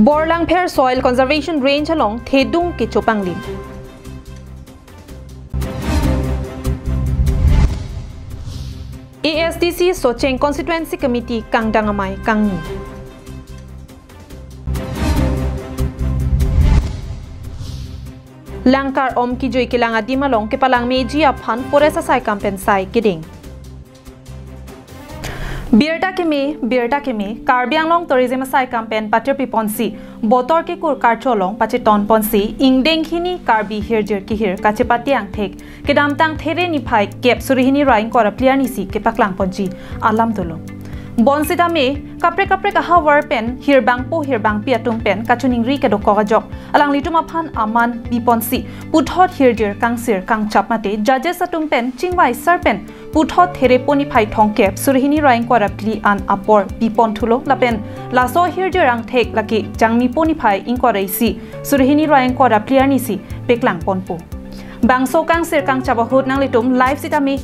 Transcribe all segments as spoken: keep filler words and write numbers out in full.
Borlangpher Soil Conservation Range along thedung kechopanglim. A S D C Socheng Constituency Committee kangdang amei kangni. Langkar om kejui kelang adim along kepalang meji aphan forest asaikam pen sai keding. Birta keme, birta keme, Karbi Anglong Tourism asaikam pen patirpiponsi, botor kekur karcho along pachetonponsi, ingdeng hini Karbi hirjir kehir kachepate angthek kedamtang There niphai kep suri hini ra ingkoi ra phli arnisi kepaklangponji alam dolo. Bonsitame, kaprek kaprek ahavar pen hirbangpo hirbangpi atum pen kachiningri kedokok ajok alanglitum aphan aman biponsi, puthot hirjir kangsir kangchap mate judges atum pen chingvai sar pen puthot Therepo niphai thomkep suri hini ra ingkoi ra phli an apor biponthulo lapen laso hirjir angthek lake Jangmipo niphai ingkoi ra isi suri hini ra ingkoi ra phli arnisi peklangponpo. Bangso kangsir kangchap ahut nanglitum live sitame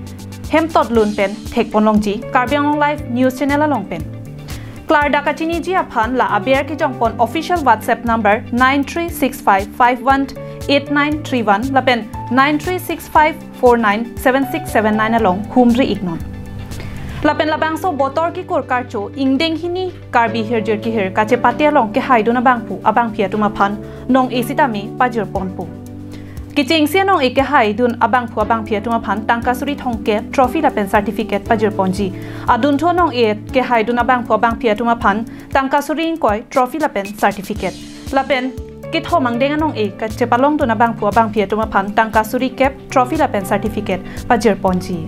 hemtot lun pen thekponlongji Karbi Anglong Live News Channel along pen. Klardak kachiniji aphan la aber kejongpon official WhatsApp number nine three six five five one eight nine three one lapen nine three six five four nine seven six seven nine along humri iknon. Lapen labangso botor kekur karcho ingdeng hini Karbi hirjir kehir kachepate along kehaidun abangphu abangphi atum aphan nong-e sitame pajirponpo. Kechengsi nong-e kehaidun abangphu abangphi atum aphan tangka suri thomkep trophy lapen certificate pajirponji. Adunthu nong-e kehaidun abangphu abangphi atum aphan tangka suri ingkoi trophy lapen certificate. Lapen kethom angdeng anong-e kachepalongdun abangphu abangphi atum aphan tangka suri kep trophy lapen certificate pajirponji.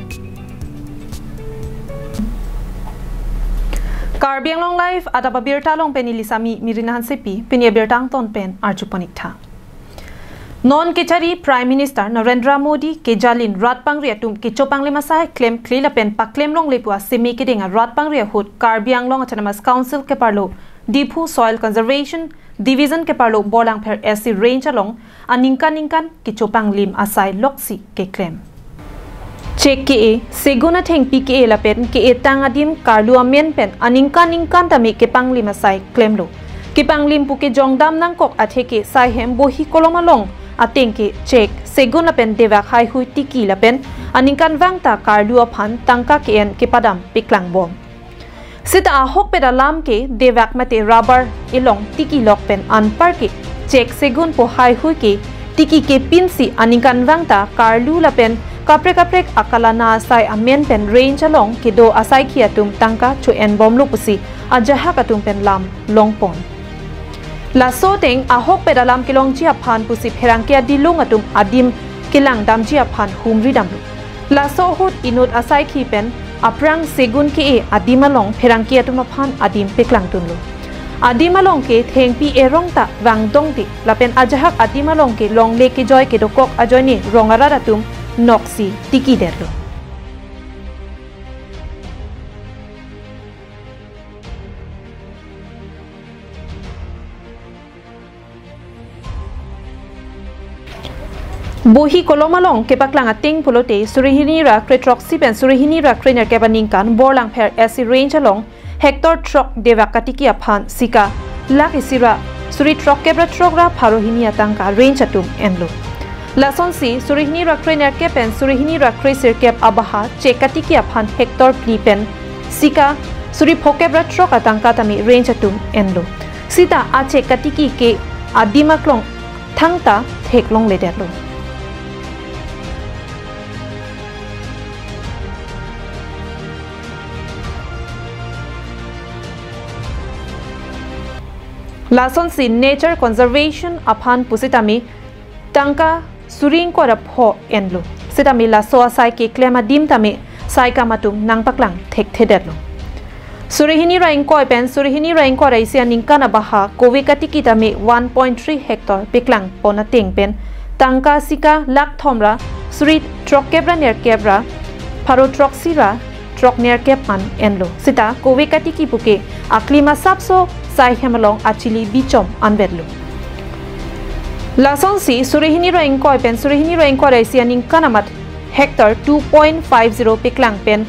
Karbi Anglong Live adap abirta along pen neli Sami Mirina Hansepi, pini abirta angton pen arjupon iktha. Non kechari Prime Minister Narendra Modi kejalin rat pangri atum kechopanglim asai klemkle lapen paklemlongle pu aseme keding arat pangri ahut Karbi Anglong Autonomous Council keparlo Diphu Soil Conservation Division keparlo Borlangpher S C Range along aningkan ningkan kechopanglim asai loksi keklem. Chek ke-e, segun athengpi ke-e lapen ke-e tang adim karlu amen pen aningkan ningkan tame kepanglim asai klemlo. Kepanglim pu kejongdam nangkok atheke sai hem bohi kolom along ateng ke chek, segun lapen devak haihui tiki lapen aningkanvang ta karlu aphan tangka ke-en kepadam peklangbom. Sita ahokpet alam ke devak mate rubber elong tiki lok pen anpar ke chek, segun pu haihui ke tiki kepinsi aningkanvang ta karlu lapen kaprek kaprek akalana asai amen pen range along kedo asaikhi atum tangka cho-enbomlo pusi ajahak atum pen lam longpon. Laso ateng ahokpet alam kelongji aphan pusi pherangke adilung atum adim kelangdamji aphan humridamlo. Laso ahut inut asaikhi pen aphrang segun ke-e adim along pherangke atum aphan adim peklangdunlo. Adim along ke thengpi erong ta vangdongde lapen ajahak adim along ke longle kejoi kedokok ajoine rong arat atum noksi tikidetlo. Bohi kolom along kepaklang ateng pulote suri hini ra kre throksi pen suri hini ra kre nerkep aningkan Borlangpher S C Range along hectare throk devak katiki aphan sika lakh isi ra suri throkkep ra throk ra pharo hini atangka range atum enlo. Lasonsi suri hini ra kre nerkep pen suri hini ra kre sirkep abaha chek katiki aphan hectare phli pen sika suri phokep ra throk atangka tame range atum enlo. Sita achek katiki ke adim aklong thangta theklongledetlo. Lasonsi nature conservation aphan pusitame tangka suri ingkoi ra pho enlo. Sitame laso asai keklem adim tame saikam atum nangpaklang thekthedetlo. Suri hini ra ingkoi pen suri hini ra ingkoi ra isi aningkan abaha kove katiki tame one point three hectare peklangpon ateng pen tangka sika lakh thom ra suri throkkep ra nerkep ra pharo throksi ra throk nerkep an enlo. Sita kove katiki puke aklim asapso sai hem along achili bichom anvetlo. Lasonsi suri hini ra ingkoi pen suri hini ra ingkoi ra isi aningkan amat hectare two point five zero peklang pen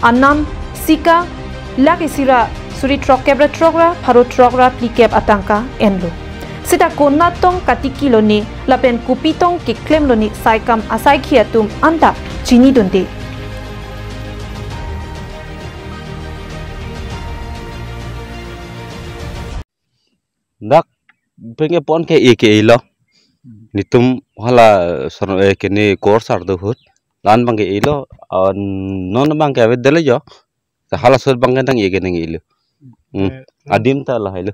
anam sika lakh isi ra suri throkkep ra throk ra pharo throk ra phlikep atangka enlo. Seta konat tong katiki lone lapen kopi tong keklem lone saikam asaikhi atum anta chinidunde. Dak penke pon ke e ke elo. Netum hala sor e ke ne kor sar do hut. La-an abangke elo, ah, non abangke avedetlo jo. Ta hala sor abangke nang e ke nang elo. Hmm. Eh, Adim ta lahai lo.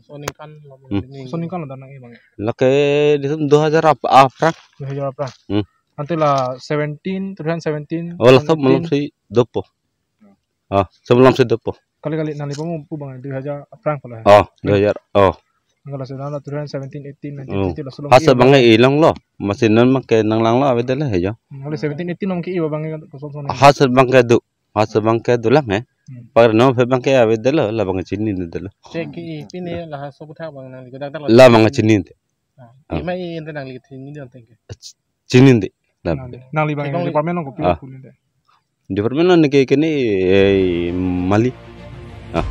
So ningkan lo Hmm. ning- So ningkan lo ta nang e abang. Lake netum dua hajar ap-, aphrang. Dua hajar aphrang. Hmm. Ante la seventeen, two thousand seventeen, Oh, la sob seventeen. Malom si dopo. Ah, sob malom si dopo. Kali kali nangli pamu pu abang dua hajar aphrang pala. Oh, dua hajar. Oh. Kalau sedang la two thousand seventeen, eighteen, nineteen, Hmm. twenty la sulong Hasa iya abangke abang. Elong lo. Masi non abangke nang lang lo avedetlo he jo. Hmm, kalau seventeen, eighteen nong ke iya abang kan kosong song. Hasa abangke do. Hasa abangke dolang he. Hmm. Par non phe abangke avedetlo, la abangke chinidetlo. Cek ke i, pini la hasa puthak abang nangli ko dak dak La abangke chinide. Ah, Ah. Ima i ente nangli chinidun tengke. Chinide. La Nangli, nangli abang Tekong li- department nong kopi Ah. Kopi nide. Department nong ke ke ne, eh, Mali. Ah.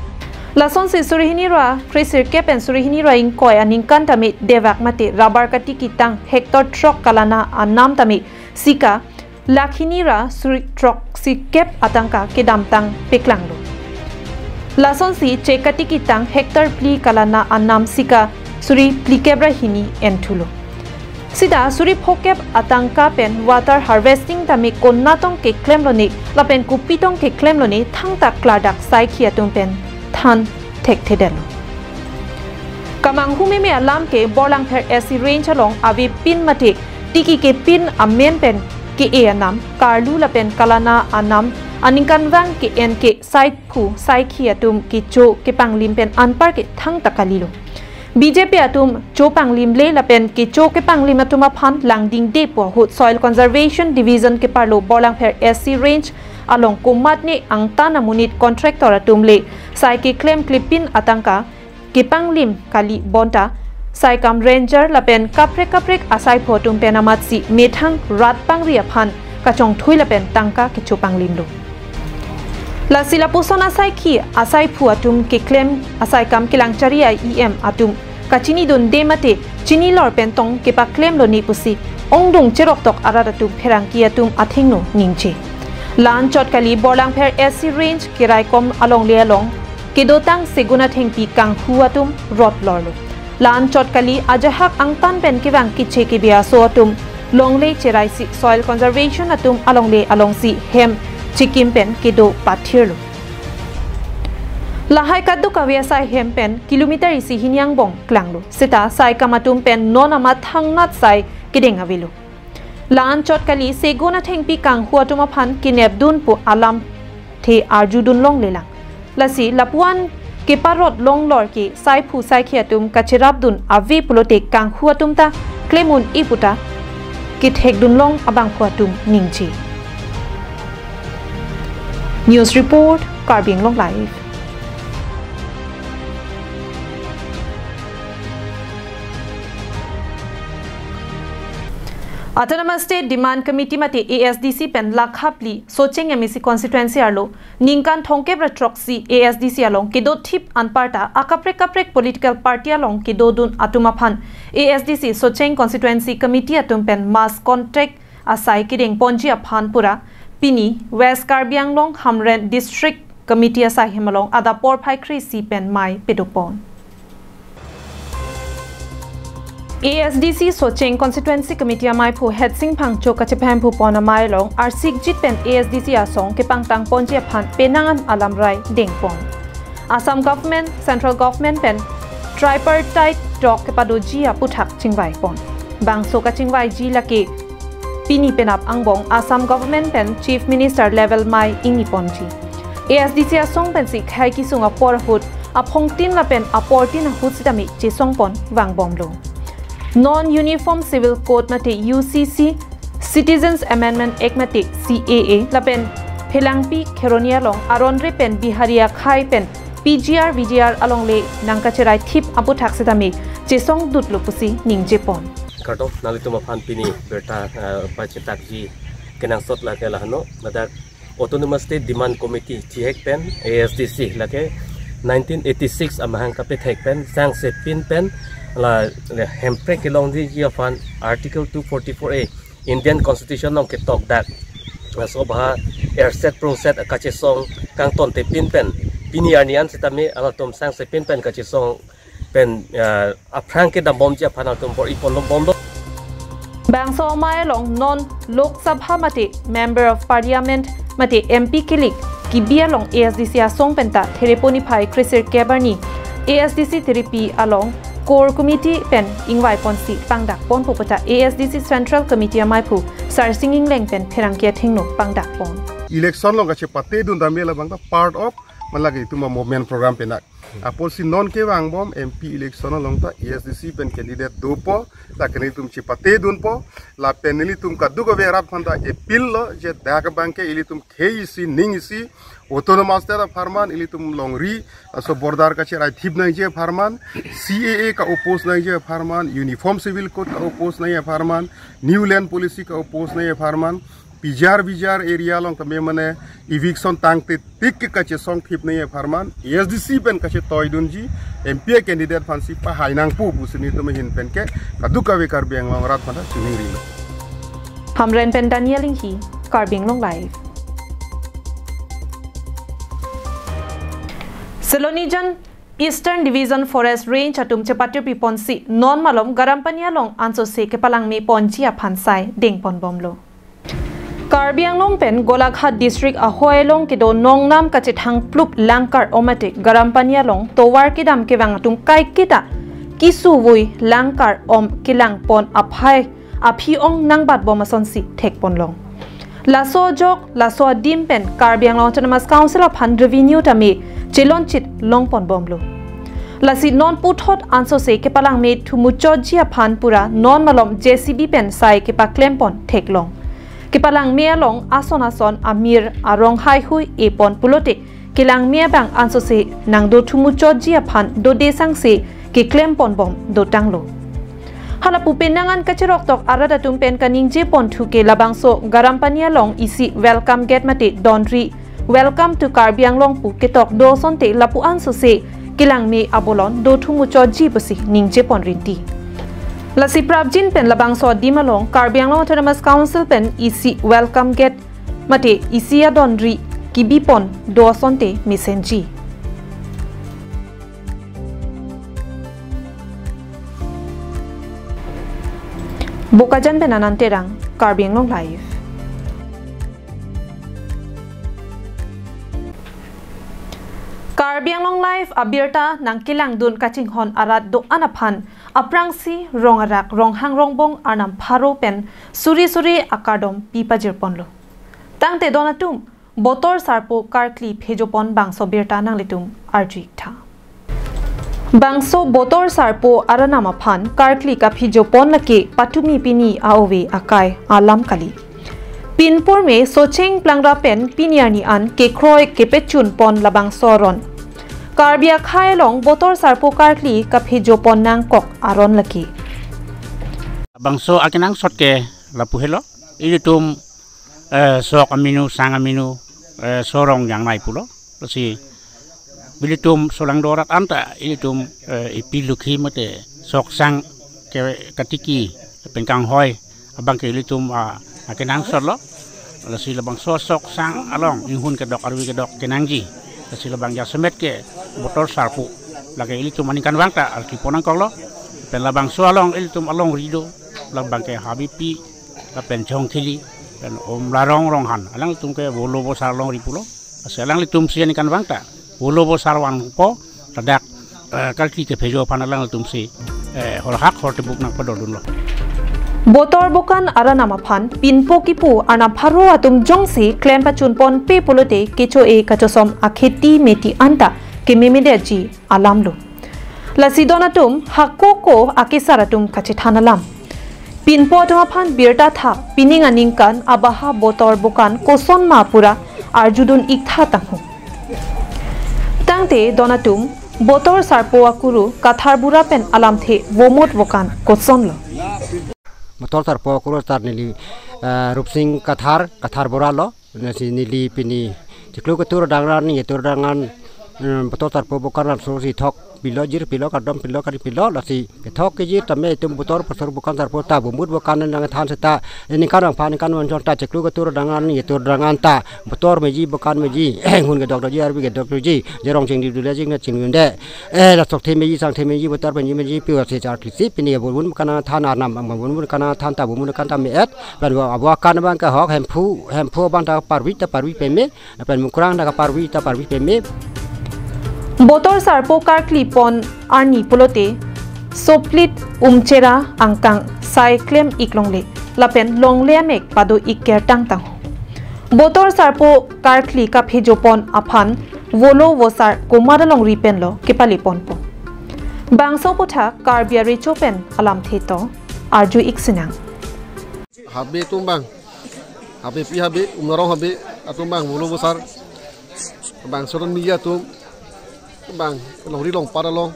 Lasonsi suri hini ra kre sirkep pen suri hini ra ingkoi aningkan tame devak mate rabar katiki tang hectare throk kalana anam tame sika lakh hini ra suri throksi kep atangka kedamtang paklanglo. Lasonsi che katiki tang hectare phli kalana anam sika suri phlikep ra hini enthulo. Seta suri phokep atangka pen water harvesting tame konat tong keklem lone lapen kopi tong keklem lone thangta klardak saikhi atum pen than thekthedetlo. Kamanghu meme alam ke Borlangpher S C range along avepin mate tiki kepin amen pen ke-e anam, karlu lapen kalana anam aningkanvang ke-en ke saiphu saikhi atum kecho kepanglim pen anpar ke thangta kalilo. B J P atum cho panglimle lapen kecho kepanglim atum aphan langdingde pu ahut Soil Conservation Division keparlo Borlangpher S C range along komatne angtan amonit contractor atum le sai keklem klepin atangka kepanglim kali bonta saikam ranger lapen kaprek kaprek asaiphu atum pen amatsi methang rat pangri aphan kachongthui lapen tangka kecho panglimlo. Lasi lapuson asaikhi asaiphu atum keklem asaikam kelang chari a-E M atum kachinidunde mate chinilor pen tong kepaklem lone pusi ongdung cheroktok arat atum pherangke atum athengno ningje. La-an chot kali Borlangpher S C range keraikom alongle along kedotang Seguna Thengpi kanghu atum rot lorlo. La-an chot kali ajahak angtan pen kevang keche kebi aso atum longle cheraisi Soil Conservation atum alongle alongsi hem chikim pen kedo pathirlo. Lahai kaduk kave asai hem pen kilometer isi hini angbong klanglo. Seta saikam atum pen non amat thangnat sai kedeng avelo. La-an chot kali Seguna Thengpi kanghu atum aphan kenepdun pu alamthe arjudun longlelang. Lasi lapu-an keparot longlor ke saiphu saikhi atum kacherapdun ave pulote kanghu atum ta klem un-e puta kethekdun long abangphu atum ningje. News report, Karbi Anglong Live. Autonomous State Demand Committee mate A S D C pen Lakha phli Socheng M A C constituency arlo ningkan thomkep ra throksi A S D C along kedothip anparta akaprek kaprek political party along kedodun atum aphan A S D C Socheng Constituency Committee atum pen mass contact asai kedeng ponji aphan pura pini West Karbi Anglong Hamren District Committee asai hem along adap porphai kre-isi pen mei pedopon. A S D C Socheng Constituency Committee ameiphu Hetsing Phangcho kachepahemphu pon amei along arsikjit pen A S D C asong kepangtang ponji aphan penang an alamrai dengpon. Assam Government, Central Government pen tripartite talk kepadoji aputhak chingvaipon. Bangso kachingvaiji lake pini penap angbong Assam Government pen Chief Minister level mei ingniponji. A S D C asong pensi khei kesung apor ahut aphongtin lapen aportin ahut sitame chesongpon vangbomlo. Non Uniform Civil Code mate U C C, Citizens Amendment Act mate C A A lapen Phelangpi Kheroni along aron re pen Bihari akhei pen P G R V G R alongle nangkacherai thip aputhak sitame chesongdutlo pusi ningjepon. Kardom, nanglitum aphan pini birta, eh, pachethakji kenangsot lake lahano, ladak Autonomous State Demand Committee thihek pen A S D C lake Nineteen eighty-six amahang kapethek pen sangse pin pen la, la Hemprek kelongdiji aphan Article two forty-four A Indian Constitution along ketok dak, laso abha erset prongset kachesong kangtonte pin pen pini arni an sitame alangtum sangse pin pen kachesong pen, ah, aphrang kedambomji aphan alangtum bor-i ponlong bomlo. Bangso amei along non Lok Sabha mate Member of Parliament mate M P kelik kebi along A S D C asong penta Thereponi phai kresir kebarni A S D C Therepi along Core Committee pen ingvai ponsi pangdak ponpo puta A S D C Central Committee ameiphu Sarsing Engleng pen pherangke athengno pangdak pon. Election along kachepatedun dam abang ta part of malagi tuma movement program penak. Apotsi non kevangbom M P election along ta A S D C pen candidate dopo, ta ke nelitum chepatedunpo, lapen nelitum kadokave arat aphanta appeal lo, je dak abangke ilitum khei isi, ning isi, autonomous state apharman, ilitum longri, laso border kacherai thip nangji apharman, C A A ka-oppose nangji apharman, Uniform Civil Code ka-oppose nangji apharman, New Land Policy ka-oppose nangji apharman, P G R V G R area along tame mane eviction tangte tik ke kachesong thip nangji apharman, A S D C pen kachetoidunji, M P candidate aphansi pahai nangpo pusi nelitum ahin pen ke kadokave Karbi Anglong arat aphanta chiningrilo. Hamren pen Daniel Inghi, Karbi Anglong Live. Silonijan Eastern Division Forest Range atum chepatirpi ponsi non malom Garampani along ansose kepalangme ponji aphan sai dengpon bomlo. Karbi Anglong pen Golaghat District ahoi along kedo nongnam kachethang plup langkar-om mate Garampani along tovar kedam kevang atum kaiketa kesuvoi langkar-om kelangpon aphai aphi-ong nangbatbom asonsi thekponlong. Laso ajok, laso adim pen Karbi Anglong Autonomous Council aphan revenue tame chelonchit longpon bomlo. Lasi non puthot ansose kepalangme thumuchotji aphan pura non malom J C B pen sai kepaklempon theklong. Kepalangme along ason ason amir arong haihui epon pulote kelangme abang ansose nangdo thumuchotji aphan dode sangse keklempon bom dotanglo. Hala pupe nangan kacheroktok arat atum pen kaningje ponthu ke labangso Garampani along isi welcome gate mate donri Welcome to Karbi Anglong pu ketok do asonte lapu ansose kelangme abolon do thumuchotji pusi ningje pon rinti. Lasi prapjin pen labangso adim along Karbi Anglong Autonomous Council pen isi welcome gate mate isi adonri kebipon do asonte mesenji. Bokajan pen Anand Terang, Karbi Anglong Live. Karbi Anglong Live abirta nangkelangdun kachinghon arat do-an aphan aphrangsi rong arak ronghang rongbong arnam pharo pen suri suri akardom pi pajirponlo. Tangte don atum, botor sarpo karkli phejopon bangso birta nanglitum arju-iktha. Bangso botor sarpo aranam aphan karkli kaphejopon lake patumi pini a-ove akai alam kali. Pinpur me Socheng Plangra pen pini arni an kekroi kepechunpon labangso aron. Karbi akhei along botor sarpo karkli kaphejopon nangkok aron lake. Bangso akenangsot ke lapu helo. Ilitum, eh, sok aminu, sang aminu, eh, sorong yang nai pulo. Lasi ilitum solangdo arat anta ilitum, eh, ipi lukhi mate sok sang ke katiki pen kanghoi abang ke ilitum, ah, akenangsot lo. Lasi labangso sok sang along inghun kedok arvi kedok kenangji. Lasi labang jasemet ke botor sarpo lake ilitum aningkanvang ta arki pon nangkoklo. Pen labangso along ilitum alongri do, labang ke Habipi lapen Jongkheli pen Omlarong Ronghan, alangtum ke Volo Vosar longri pulo. Lasi alanglitumsi aningkanvang ta Volo Vosar vangpo, ladak, eh, karkli kephejo aphan alanglitumsi, eh, horhak hortebuk nangpadodunlo. Botor bokan aranam aphan pinpo kipu arnam pharo atum jongsi klem pachunponpe pulote kecho-e kachosom akheti meti anta kememedetji alamlo. Lasi don atum hako ko akesar atum kachethan alam. Pinpo atum aphan birta tha, pining aningkan abaha botor bokan koson ma pura arjudun-iktha tangho. Tangte don atum botor sarpo akuru Kathar Bura pen alamthe vomot vokan kosonlo. Botor sarpo akuru sar neli, eh, Rupsing Kathar, Kathar Bura lo. Lasi neli pini chiklo ketur dangran, ningje ketur dangran, Em, Botor Sarpo bokan arso si thok pilo, jir pilo, kardom pilo, kari pilo, lasi kethok kejir tame itum Botor Pasar bokan Sarpo ta, Bumut bokan nangthan seta, ningkan rangphan ningkan monchon ta cheklu ketur dangan, ketur dangan ta, Botor meji bokan meji, ngun kedok doji, arbi kedok doji, jerong chingdi dule jing na chingdunde. Eh, la sok the meji, sang the meji, Botor meji meji, piwa se char klisi, pini Bumut bokan nangthan arnam, Bumut bokan nangthan ta, Bumut bokan ta me-et, pen abo akan abang ke hok, Hemphu, Hemphu abang ta parvi ta parvi peme, pen Mukrang ta parvi ta parvi peme. Botor Sarpo karkli pon arni pulote, soplit umchera angkang sai klem ik longle, lapen longle amek pado ik kertang tang. Botor Sarpo karkli kaphejo pon aphan volo vosar komat alongri penlo kepale ponpo. Bangso aphuthak Karbi arecho pen alamthe to arju ik sinang. Habe atum abang, habepi habe, umnarong habe atum abang, volo vosar, bangso atum meji atum abang, longri longpat along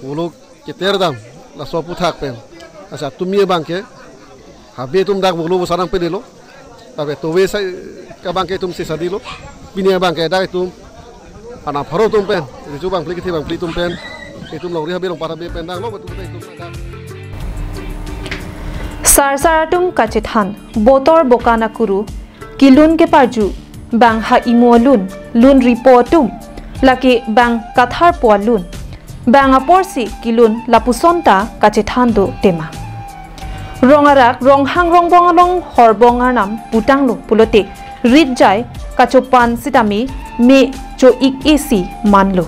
volo keter dam, laso aphuthak pen. Asa atum meji abang ke, habe atum dak volo vosar nangpedetlo. Tapi tove sai ke abang ke itum sisa dilo. Pini abang ke dak itum, anak pharo atum pen, itu bangphli kethe bangphli atum pen, itum longri habe longpat habe pen danglo, betul betul itum dak. Sarsar atum kachethan, Botor bokan akuru, kelun keparju, bang ha imo alun, lun ripo atum, lake bang katharpo alun, bang aporsi kelun lapuson ta kachethan do tema. Rong arak, ronghang rongbong along horbong arnam putanglo pulote, rit jai kachopan sitame me cho ik isi manlo.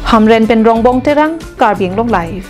Hamren pen Rongbong Terang, Karbi Anglong Live.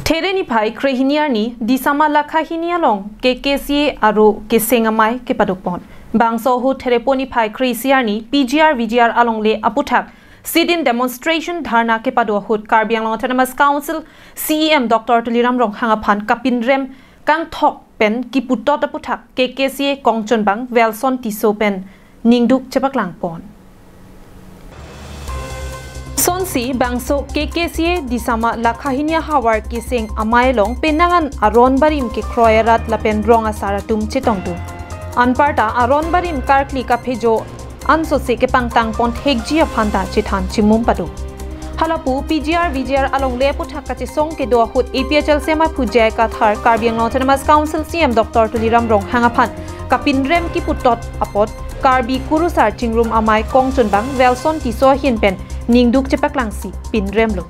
There niphai krehini arni Disama Lakhahini along K K C A aro keseng amei kepado pon. Bangso ahut Therepo niphai kre-isi arni P G R V G R alongle aphuthak sit-in demonstration dharna kepado ahut Karbi Anglong Autonomous Council C E M Doctor Tuliram Ronghang aphan kapinrem kangthok pen kiputot aphuthak K K C A kongchonbang Welson Tisso pen ningduk chepaklang pon. Sonsi bangso K K C A Disama Lakhahini ahavar keseng amei along penang an aron barim kekroi arat lapen rong asar atum chetongdun. Anparta aron barim karkli kaphejo ansose kepangtang pon thekji aphan ta chethan chimum pado. Halapu P G R V G R alongle aphuthak kachesong kedo ahut A P H L C amei aphu J I Kathar, Karbi Anglong Autonomous Council C M Doctor Tuliram Ronghang aphan kapinrem kiputot apot Karbi kurusar chingrum amei kongchonbang Welson Tisso ahin pen ningduk chepaklangsi pinremlo.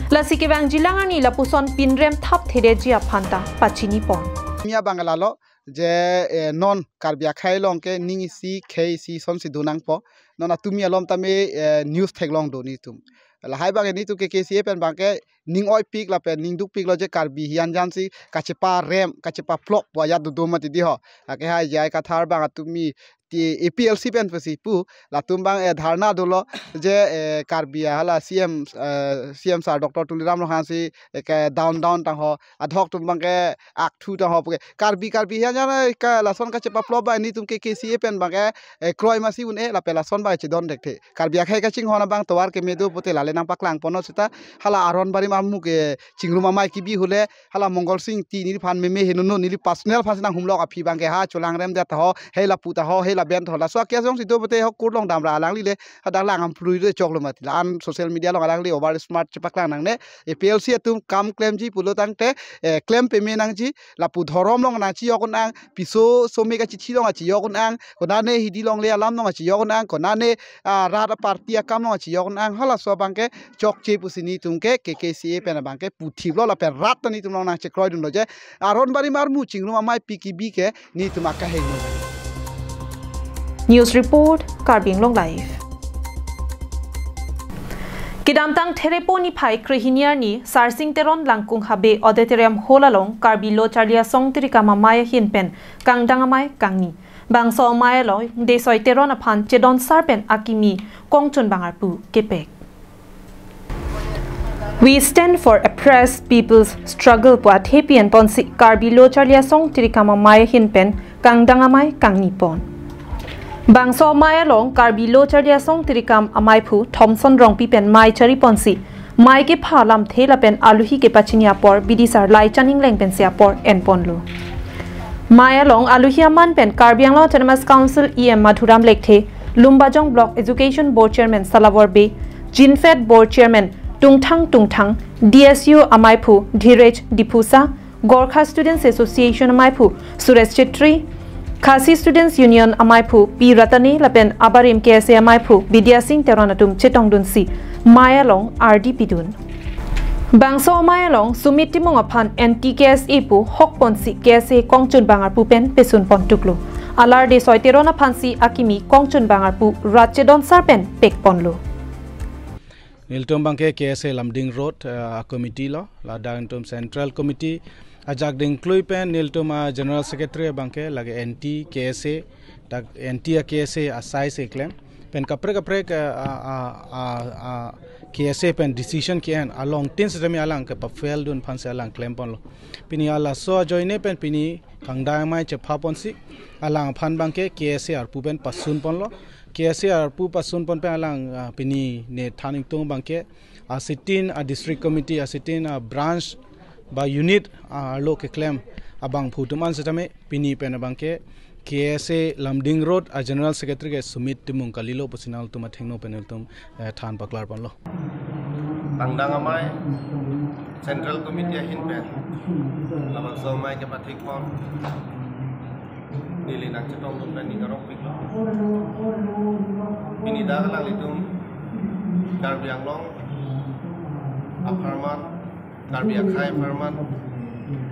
Lasi kevangjilang arni lapuson pinrem thapthedetji aphan ta pachini pon. Mia bang lalo je, eh, non Karbi akhei along ke ning isi khei isi sonsi do nangpo. Non atumi alom tame, eh, news theklong do netum. Lahai bang netum K K C A pen bang ke ning oipik lapen ningdukpiklo je Karbi hian jansi kacheparem, kachepaplok pu ajat dodo mati di ho. Lake hai J I Kathar bang atumi ti A P L C pen pusi pu, latum bang, eh, dharna dolo je, eh, Karbi ahala C M, eh, C M sir Doctor Tuliram Ronghang si, eh, ke down down tang ho, adhok atum bang ke akthu tang ho puke. Karbi, Karbi hian jan, eh, ka lason kachepaplok bang netum K K C A pen bang ke, eh, kroi masi un-e lapen lason bang chedon dekthe. Karbi akhei kachinghon abang tovar keme do pute lale nangpaklang ponlo seta hala aron barim armu ke chingrum amei kebi hule hala Mongol Sing Ingti neliphan meme henono neli personal phansi nanghumlok aphi bang ke ha cholangrem det ho, hei lapu ta ho, hei laben ta ho. Laso akia jongsi do pute ho kurlong damra alanglile hadak lang amphrui re choklo mati. La-an social media along alangli over smart chepaklang nangne. A P L C atum kam klemji pulo tangte, eh, klem peme nangji, lapu dhorom along nangchejok un-ang, piso some kachichi along kachejok un-ang, konane hidi longle alam along kachejok un-ang, konane, ah, rat aparty akam along kachejok un-ang, halaso abang ke chokche pusi netum ke K K C A pen abang ke puthiplo lapen rat ta netum along nangchekroidunlo je aron barim armu chingrum amei pi kebi ke netum akaheng. News report, Karbi Anglong Live. Kedamtang Therepo niphai krehini arni Sarsing Teron Langkung Habe Auditorium Hall along Karbi Lo Charli Asong Tirikam Amei ahin pen kangdang amei kangni. Bangso amei along Desoi Teron aphan chedon sar pen akimi kongchonbang arpu kepek. We stand for oppressed people's struggle pu athepi enponsi Karbi Lo Charli Asong Tirikam Amei ahin pen kangdang amei kangni pon. Bangso amei along Karbi Lo Charli Asong Tirikam Amei aphu Thomson Rongpi pen mei chari ponsi Mei kepha lamthe lapen aluhi kepachini apor B D sir Laichan Engleng pensi apor enponlo. Mei along aluhi aman pen Karbi Anglong Autonomous Council E M Madhuram Lekthe, Lumbajong Block Education Board Chairman Salawor Bey, Jinfed Board Chairman Tungthang Tungthang, D S U amaiphu Dhiraj Diphusa, Gorkha Students Association amaiphu Suresh Chetri, Khasi Students Union amaiphu P Ratane lapen abarim K S A amaiphu Bidya Singh Teron atum chetongdunsi mei along ardi pidun. Bangso mei along Sumit Timung aphan anti K S A pu hokponsi K S A kongchunbang arpu pen pesunpon tuklo. Alarde Soi Teron aphansi akimi kongchunbang arpu rat chedonsar pen pekponlo. Nelitum abangke K S A Lumding Road, eh, a committee lo, ladak nelitum Central Committee ajak dingklui pen nelitum a General Secretary abangke lake anti K S A, dak anti a K S A asai si klem. Pen kaprek kaprek, eh, a, a, a, a, K S A pen decision ke-en along tin setame alang kepafail dun aphansi alang klemponlo. Pini halaso ajoine pen pini kangdai amei chephaponsi alang aphan abangke K S A arpu pen pasunponlo. K S A arpu pasunpon pen alang, ah, pini ne than ingtung abangke asitin a district committee, asitin a branch ba unit, ah, arlo keklem abangphu atum an setame pini pen abangke K S A Lumding Road a General Secretary ke Sumit Timung kalilo pusi nangtum athengno pen nelitum, eh, than paklarponlo. Kangdang amei Central Committee ahin pen labangso amei kepathikpon neli nangchetongdun pen ning arongpiklo. Pini dak alanglitum Karbi Anglong apharman, Karbi akhei apharman,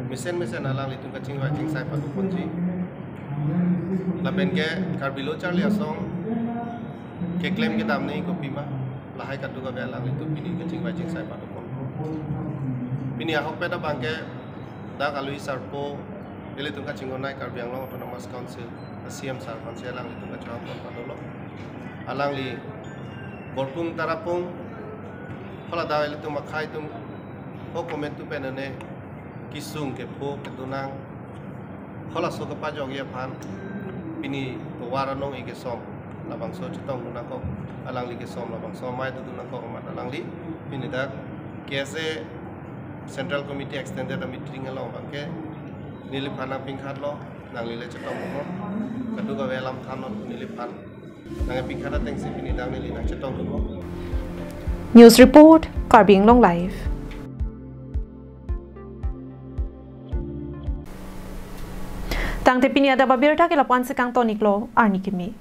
mesen mesen alanglitum kachingvai chingsai padoponji. Lapen ke Karbi Lo Charli Asong keklem kedam nangji kopima, lahai kadokave alanglitum pini kachingvai chingsai padopon. Pini ahokpet abangke dak aluhi sarpo, ilitum kachinghon-ai Karbi Anglong Autonomous Council a C M sir aphansi alanglitum kachonghonpon padolo. Alangli Borpung Tarapung, hala dak ilitum akhei atum ho kometu pen ne kisung kepho kedunang, halaso kepajokji aphan pini tovar anong-e kesom labangso chetongdun nangkok, alangli kesom labangso amei dodun nangkok amat alangli pini dak K S A Central Committee Extended a meeting along abangke neliphan nangpingkhatlo, nangli le chetongdun non, kadokave alam thannon neliphan, nangpingkhat atengsi pini dak neli nangchetongdun non. News report, Karbi Anglong Live. Tangte pini adap abirta ke lapu-an si kangton-iklo, arni kimi.